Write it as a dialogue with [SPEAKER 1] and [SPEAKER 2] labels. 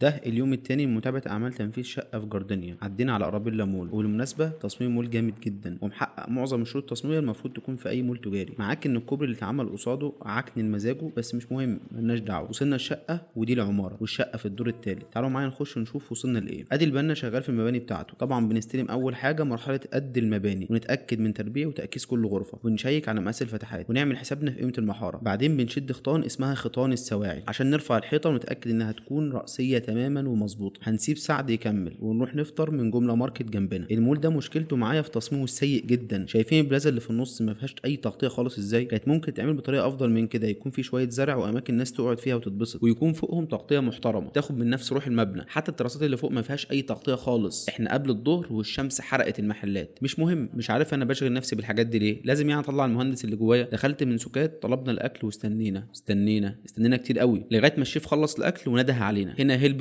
[SPEAKER 1] ده اليوم التاني من متابعة أعمال تنفيذ شقة في جاردينيا. عدينا على أرابيلا مول، وبالمناسبة تصميم مول جامد جدا ومحقق معظم الشروط التصميمية المفروض تكون في أي مول تجاري. معاك إن الكوبري اللي اتعمل قصاده عكن مزاجه، بس مش مهم، ملناش دعوة. وصلنا الشقة ودي العمارة، والشقة في الدور التالت. تعالوا معايا نخش نشوف وصلنا لإيه. أدي البنا شغال في المباني بتاعته. طبعا بنستلم أول حاجة مرحلة قد المباني، ونتأكد من تربيع وتأكيس كل غرفة، ونشيك على مقاس الفتحات، ونعمل حسابنا في قيمة المحارة. بعدين بنشد خيطان اسمها خيطان السواعي عشان نرفع الحيطة ونتأكد إنها تكون رأسية تماما ومظبوطه. هنسيب سعد يكمل ونروح نفطر من جملة ماركت جنبنا. المول ده مشكلته معايا في تصميمه السيء جدا. شايفين البلازا اللي في النص ما فيهاش اي تغطيه خالص ازاي؟ كانت ممكن تعمل بطريقة افضل من كده، يكون في شوية زرع واماكن الناس تقعد فيها وتتبسط، ويكون فوقهم تغطيه محترمه تاخد من نفس روح المبنى. حتى التراسات اللي فوق ما فيهاش اي تغطيه خالص. احنا قبل الظهر والشمس حرقت المحلات. مش مهم، مش عارف انا بشغل نفسي بالحاجات دي ليه، لازم يعني اطلع المهندس اللي جوايا. دخلت من سكات، طلبنا الاكل واستنينا استنينا استنينا كتير قوي لغاية ما الشيف خلص الاكل ونده علينا. هنا هلب